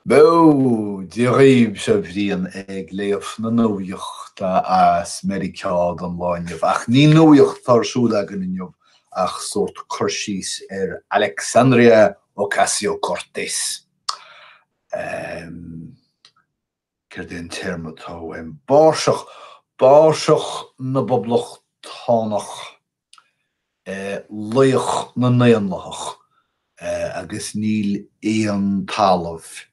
Beo! Dia dhaoibh, seo Brian ag léamh na nuaíochta as Meiriceá don lá inniu. Ach ní nuaíocht atá ar siúl againn inniu ach sórt cur síos ar Alexandria Ocasio-Cortez. Céard é an téarma atá uaim? Báirseach! Báirseach na bPoblachtánach. Laoch na nDaonlathach agus níl aon talamh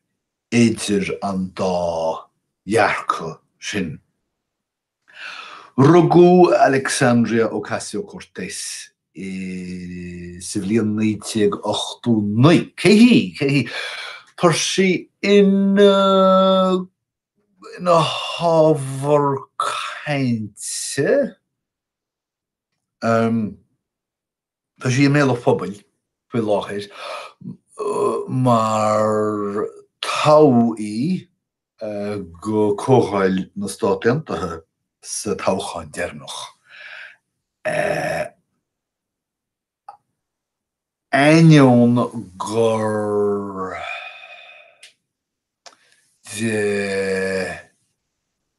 idir an dá dhearcadh sin. Rugadh Alexandria Ocasio-Cortez sa bhliain 1989. Cé hí? Cé hí? Tá sí ina hábhar cainte. Tá sí i mbéal an phobail faoi láthair mar toghadh í go Comhdháil na Stát Aontaithe sa toghchán deireanach. Ainneoin gur de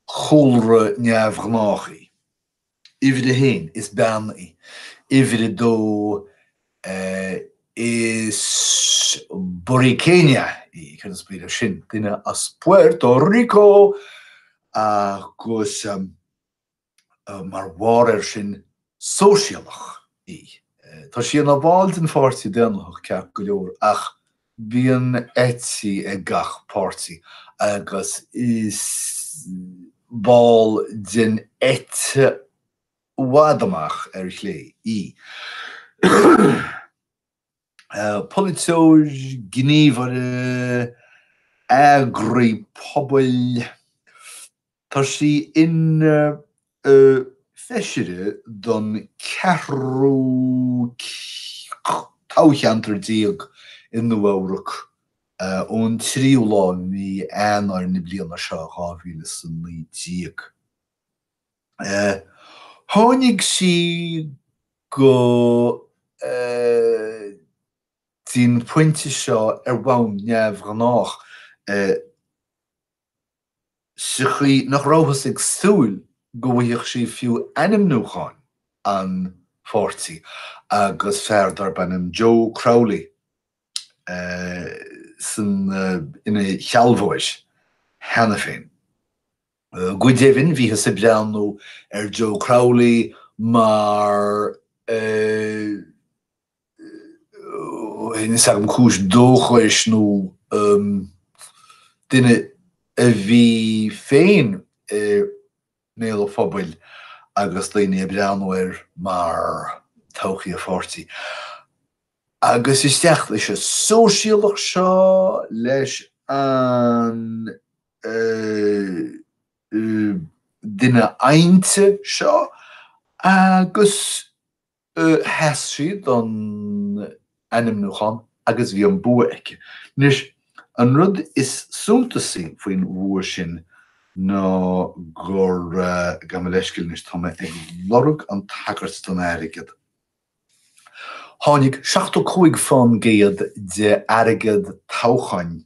chúlra neamhghnách í. Uimhir a haon, is bean í. Uimhir a dó, is Borinqueña í. Céard is brí leis sin? Duine as Puerto Rico agus mar bharr air sin, sóisialach í. Tá sí ina ball den Pháirtí Daonlathach ceart go leor ach bíonn eití ag gach páirtí agus is ball den eite i bhfad amach ar chlé í. Polaiteoir, gníomhaire, eagraí pobail, tá sí ina feisire don ceathrú toghcheantar déag i Nua-Eabhrac ón tríú lá de mhí Eanáir na bliana seo, 2019. Tháinig sí go dtí an pointe seo ar bhonn neamhghnách, sa chaoi nach rabhthas ag súil go bhfaigheadh sí fiú ainmniúchán an pháirtí agus fear darb ainm Joe Crowley san ina shealbhóir cheana féin. Go deimhin, bhíothas ag breathnú ar Joe Crowley mar níl a fhios agam cúis dóchais nó duine a bhí féin i mbéal an phobail agus daoine ag breathnú air mar todhchaí an pháirtí. Agus isteach leis an sóisialach seo, leis an duine oilte seo agus Sheas sí don ainmniúchán agus bhí an bua aici. Anois, an rud is suntasaí faoin bhua sin ná gur, gabh mo leithscéal anois, tá mé ag lorg an tagairt don airgead. Tháinig 75 fán gcéad de airgead toghcháin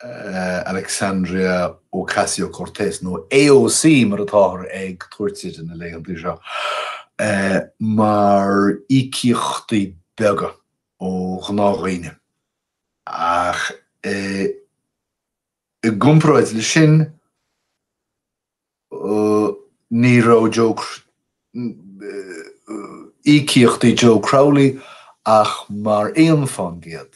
Alexandria Ocasio-Cortez, nó AOC mar atáthar ag tabhairt uirthi na laethanta seo, mar íocaíochtaí beaga ó ghnáthdhaoine. Ach i gcomparáid leis sin, ní raibh Joe íocaíochtaí Joe Crowley ach mar 1 fán gcéad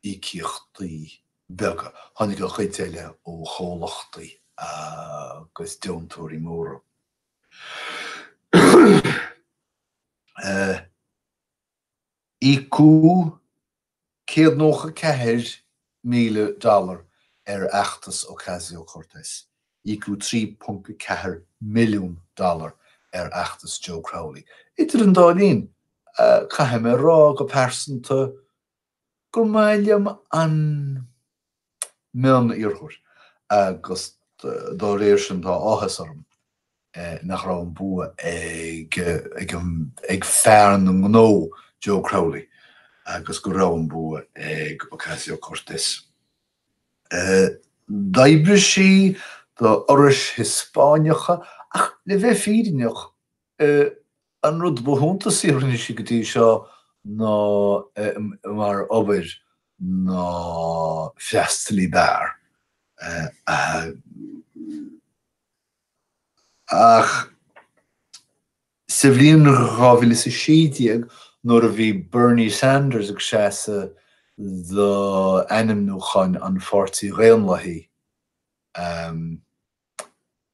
íocaíochtaí beaga. Tháinig an chuid eile ó chomhlachtaí agus deontóirí móra. Íocadh $194,000 dollar ar fheachtas Ocasio-Cortez. Íocadh 3.4 milliún dollar ar fheachtas Joe Crowley. Idir an dá linn, caithfidh mé a rá go pearsanta gur maith liom an mion-iarrthóir agus dá réir sin tá áthas orm nach raibh an bua ag ag fear na ngnó Joe Crowley. agus go raibh an bua ag Ocasio-Cortez. D'oibrigh sí do fhorais Hispáineacha ach le bheith fírinneach, an rud ba shuntasaí a rinne sí go dtí seo ná mar obair ná freastalaí beáir. Ach sa bhliain 2016, nuair a bhí Bernie Sanders ag seasamh d'ainmniúchán an Pháirtí Dhaonlathaigh,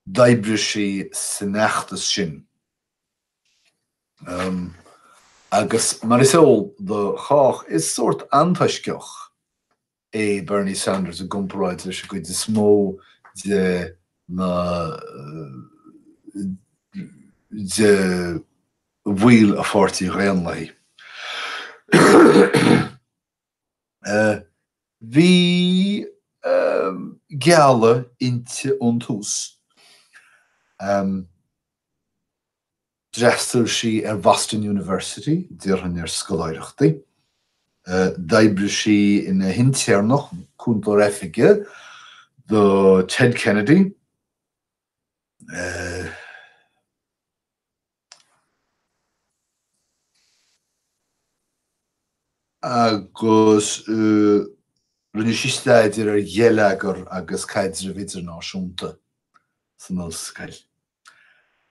d'oibrigh sí san fheachtas sin. Agus mar is eol do chách, is sórt antoisceach é Bernie Sanders i gcomparáid leis an gcuid is mó de na de bhaill an Pháirtí Dhaonlathaigh. Bhí gealladh inti ón tús. D'fhreastail sí ar Boston University, déarfainn ar scoláireachtaí. D'oibrigh sí ina hintéirneach, cúntóir oifige, do Ted Kennedy. Agus rinne sí staidéar ar gheilleagar agus caidreamh idirnáisiúnta san ollscoil.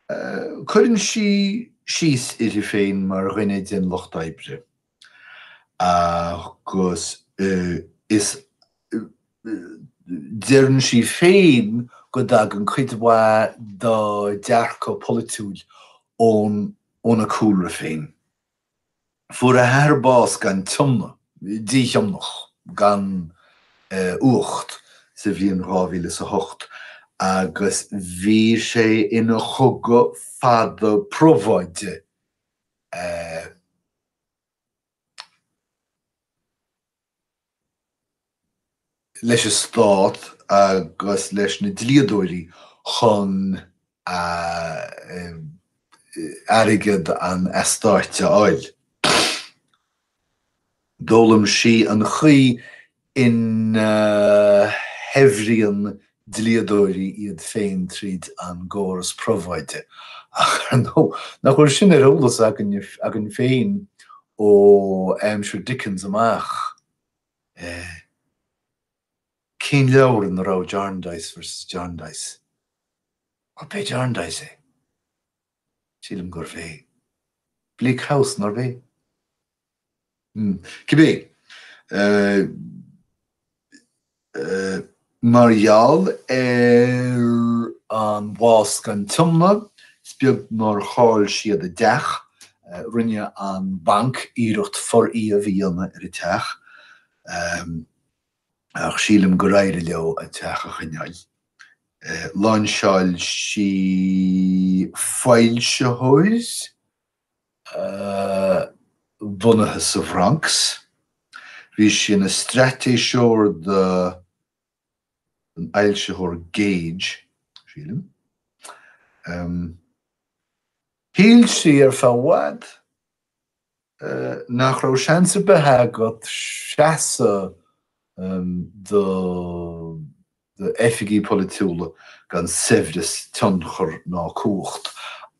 Cuireann sí síos uirthi féin mar dhuine den lucht oibre agus is deireann sí féin go dtagann cuid mhaith dá dearcadh polaitiúil óna cúlra féin. Fuair a hathair bás gan tiomna, díthiomnach, gan uacht sa bhliain 2008 agus bhí sé ina chogadh fada probháide leis an stát agus leis na dlíodóirí chun airgead an eastáit a fháil. D'fhoghlaim sí an chaoi ina shaibhríonn dlíodóirí iad féin tríd an gcóras probháide, ach ar ndóigh, nach bhfuil sin ar eolas againn féin ó aimsir Dickens amach? Cén leabhar ina raibh Jarndyce versus Jarndyce? Ab é Jarndyce é? Sílim gurbh é. Bleak House, nárbh é? Cibé. Mar gheall ar an bhás gan tiomna, is beag nár chaill siad a dteach. Rinne an banc iarracht forfhaomhadh a dhéanamh ar an teach, ach sílim gur éirigh leo an teach a choinneáil. Lainseáil sí foilsitheoir bunaithe sa Bhronx. Bhí sí ina straitéiseoir don fhoilsitheoir Gage, sílim. Shíl sí ar feadh i bhfad nach raibh seans ar bith agat seasamh do d'oifigí polaitiúla gan saibhreas, tionchar ná cumhacht,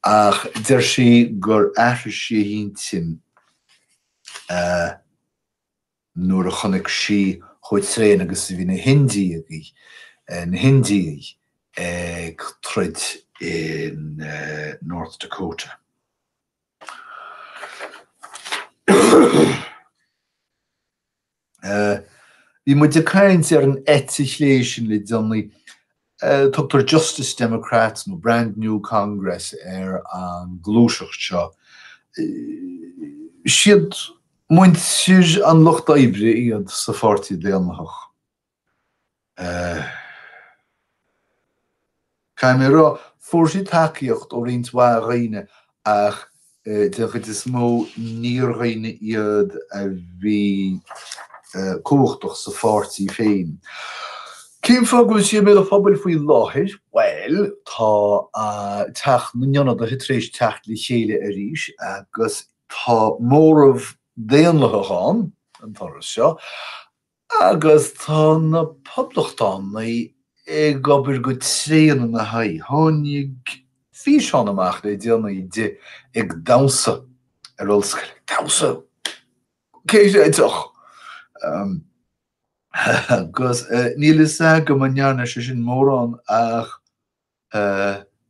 ach deir sí gur athraigh sí a hintinn nuair a chonaic sí chomh tréan agus a bhí na hIndiaigh, na hIndiaigh ag troid in North Dakota. Bhí muid ag caint ar an eite chlé sin le déanaí. Tugtar Justice Democrats nó Brand New Congress ar an gluaiseacht seo. Siad muintir an lucht oibre iad sa Pháirtí Daonlathach. Caithfidh mé a rá, fuair siad tacaíocht ó roinnt mhaith dhaoine ach den chuid is mó níor dhaoine iad a bhí cumhachtach sa pháirtí féin. Cén fáth go bhfuil sí i mbéal an phobail faoi láthair? Bhuel, tá Teach na nIonadaithe tar éis teacht le chéile arís agus tá móramh. Daonlathach ann an turas seo agus tá na Poblachtánaigh ag obair go tréan ina haghaidh. Tháinig físeán amach le déanaí di ag damhsa ar ollscoil. Ag damhsa! Céadseiteach! Agus níl fhios agam an ndearna sé sin mórán ach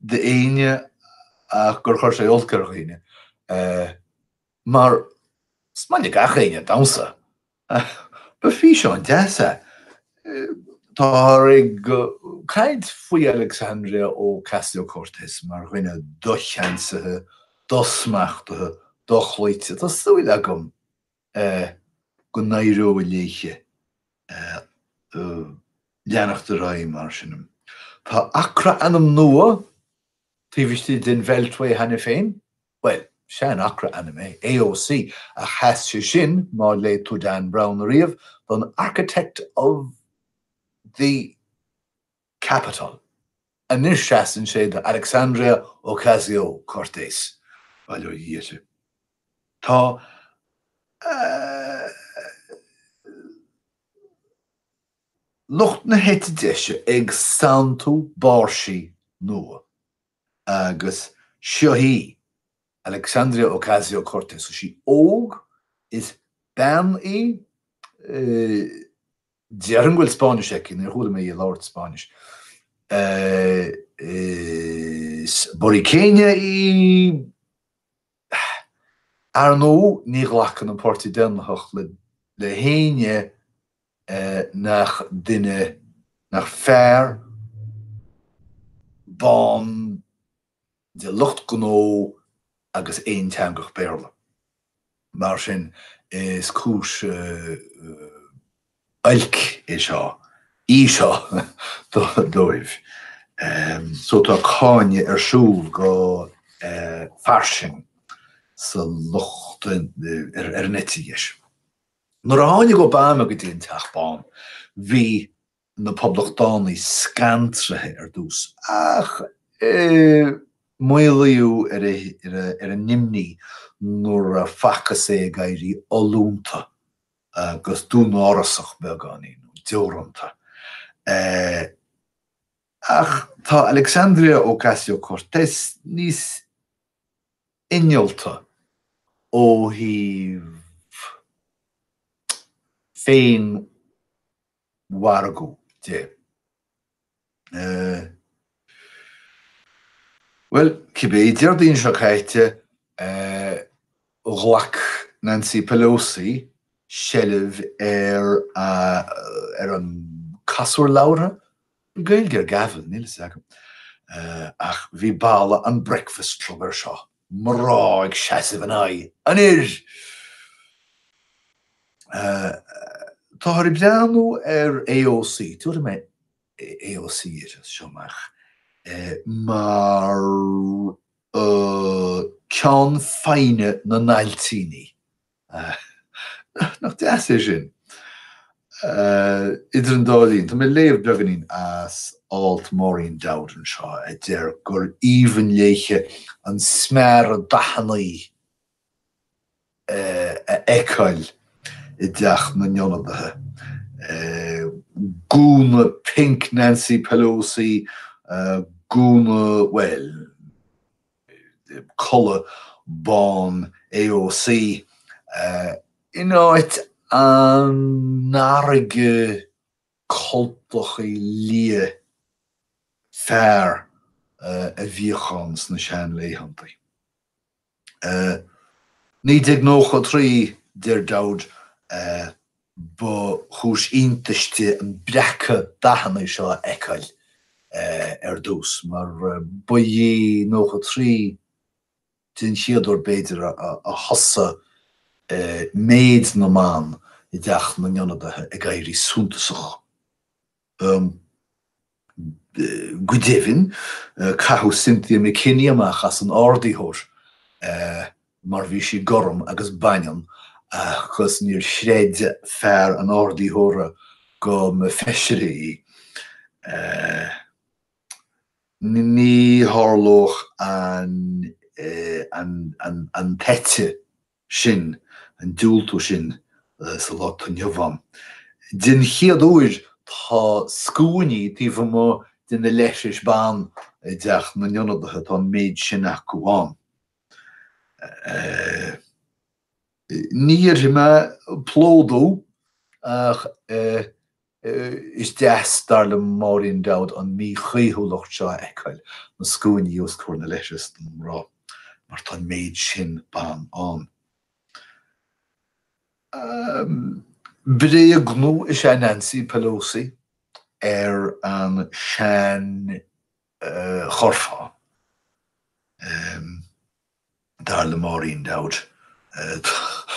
d'éinne ach gur chuir sé olc ar dhaoine. Mar is maith le gach éinne damhsa. Ba físeán deas é. Táthar ag caint faoi Alexandria Ocasio-Cortez mar dhuine docheansaithe, dosmachtaithe, dochloíte. Tá súil agam go n-éireoidh léithe leanacht ar aghaidh mar sin. Tá acra-ainm nua taobh istigh den Bheltway cheana féin, bhuel, sean-acra-ainm é, AOC, ach sheas sé sin, má léigh tú Dan Brown ariamh, don Architect of the Capitol. Anois seasann sé do Alexandria Ocasio-Cortez. Bail ó Dhia uirthi. Tá lucht na heite deise ag santú báirsí nua agus seo í, Alexandria Ocasio-Cortez. Tá sí óg, is bean í, Déarfainn go bhfuil Spáinnis aici, níor chuala mé í ag labhairt Spáinnis. Is Borinqueña í. Ar ndóigh, ní ghlacann an Páirtí Daonlathach le héinne nach duine, nach fear bán de lucht gnó agus aonteangach Béarla. Mar sin, is cúis oilc é seo, í seo dóibh. So tá cáineadh ar siúl go fairsing sa lucht ar an eite dheis. Nuair a tháinig Obama go dtí an Teach Bán, bhí na Poblachtánaigh scantraithe ar dtús, ach maolaíodh ar a n-imní nuair a facthas é ag éirí ollúnta agus dúnárasach beagáinín, nó deoranta. Ach tá Alexandria Ocasio-Cortez níos innealta ó thaobh féin mhargadh de. Bhuel, cibé, Déardaoin seo caite, ghlac Nancy Pelosi seilbh ar ar an casúr labhartha, Gaeilge ar gavel, níl fhios agam, ach bhí boladh an Breakfast Club air seo, mná ag seasamh in aghaidh an fhir! Táthar ag breathnú ar AOC, tabharfaidh mé AOC uirthi as seo amach, mar ceann feadhna na n-ailtíní. Nach deas é sin? Idir an dá linn, tá mé ag léamh beagáinín as alt Maureen Dowd anseo a deir gur aoibhinn léithe an smearadh dathannaí a fheiceáil i dTeach na nIonadaithe. Gúna pinc Nancy Pelosi, gúna, bhuel, culaith bán AOC in áit an fharraige cultachaí liath fear a bhíodh ann sna seanlaethantaí. 1993, deir Dowd, ba chúis iontais di an breacadh dathanna seo a fheiceáil ar dtús, mar ba í 93 den chéad uair, b'fhéidir, a thosaigh méid na mban i dTeach na nIonadaithe ag éirí suntasach. Go deimhin, caitheadh Cynthia McKinney amach as an ardaitheoir mar bhí sí gorm agus baineann agus níor chreid fear an ardaitheora go mba feisire í. Ní tharlódh an an eite sin. An diúltú sin sa lá atá inniu ann. Den chéad uair tá scuainí taobh amuigh de na leithris ban i dTeach na nIonadaithe, tá an méid sin acu ann. Ní dhéarfaidh mé plódú ach is deas, dar le Maureen Dowd, an mhíchaoithiúlacht seo a fheiceáil, na scuainí os comhair na leithreas do na mná, mar tá an méid sin ban ann. Bréagnú is ea Nancy Pelosi ar an sean-churfá. Dar le Maureen Dowd.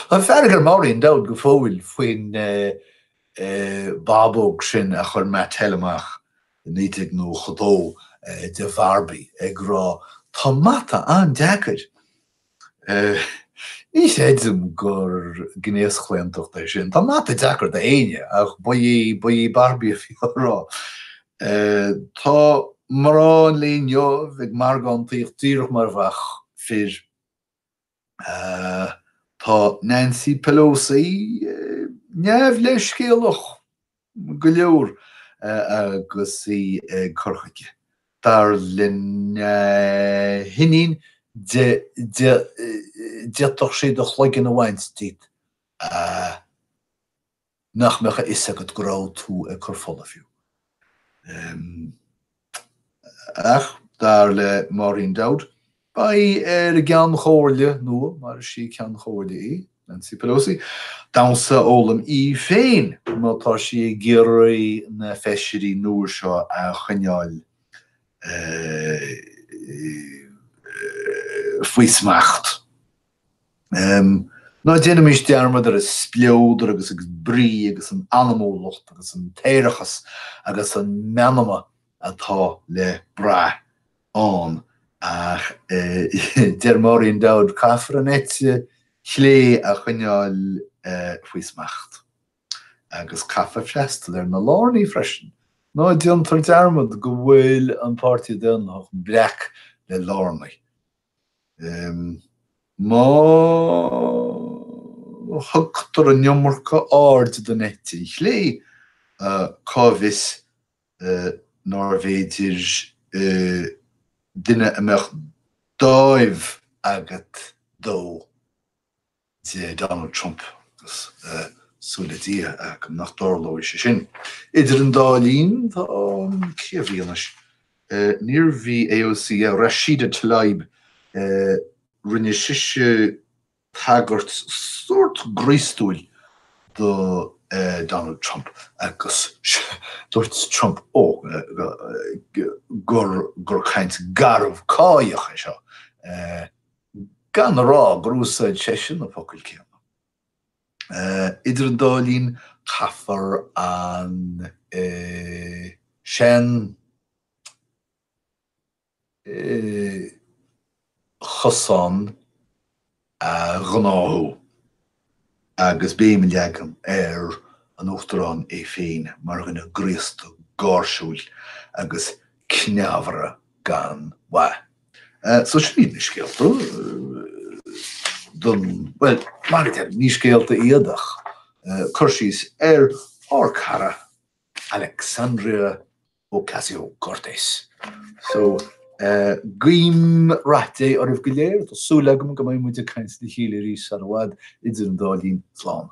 Tá fearg ar Maureen Dowd go fóill faoin bhábóg sin a chuir Mattel amach i 1992 de Bharbie ag rá 'Tá mata an-deacair'. Ní chreidim gur gnéaschlaontacht é sin. Tá mata deacair d'éinne ach ba í ba í Barbie a bhí á rá. Tá mná an lae inniu ag margántaíocht díreach mar a bheadh fir. Tá Nancy Pelosi neamhleithscéalach go leor agus í ag cur chuige. Dar lena hiníon, d'fhéadfadh sí do chloigeann a bhaint díot nach mbeadh a fhios agat go raibh tú ag cur fola fiú. Ach, dar le Maureen Dowd, beidh ar an gCeann Comhairle nua, mar is í Ceann Comhairle í, Nancy Pelosi, damhsa a fhoghlaim í féin má tá sí ag iarraidh na feisirí nua seo a choinneáil faoi smacht. Ná déanaimis dearmad ar an spleodar agus agus brí agus an anamúlacht agus an t-aerachas agus an meanma atá le brath ann ach deir Maureen Dowd caithfear an eite chlé a choinneáil faoi smacht agus caithfear freastal ar na lárnaí freisin. Ná déantar dearmad go bhfuil an Páirtí Daonlathach breac le lárnaigh. Má thugtar an iomarca airde don eite chlé, cá bhfios nárbh fhéidir duine a mbeadh dáimh agat dó de Donald Trump agus súil le Dia agam nach dtarlóidh sé sin. Idir an dá linn, tá, cé a bhí anois? Níorbh í AOC, Rashida Tlaib, rinne sise tagairt sórt graostúil do Donald Trump agus dúirt Trump ó gur gur caint garbh cáidheach é seo. Gan a rá gur úsáid seisean na focail céanna. Idir an dá linn, caithfear an sean chosán a ghnáthú agus béim a leagan ar an Uachtarán é féin mar dhuine graosta gáirsiúil agus cneámhaire gan mhaith. So sin iad na scéalta don, bhuel, mar a deirim, ní scéalta iad ach cur síos ar ár cara Alexandria Ocasio-Cortez. So, guím rath Dé oraibh go léir, tá súil agam go mbeidh muid ag caint le chéile arís sar i bhfad, idir an dá linn, slán.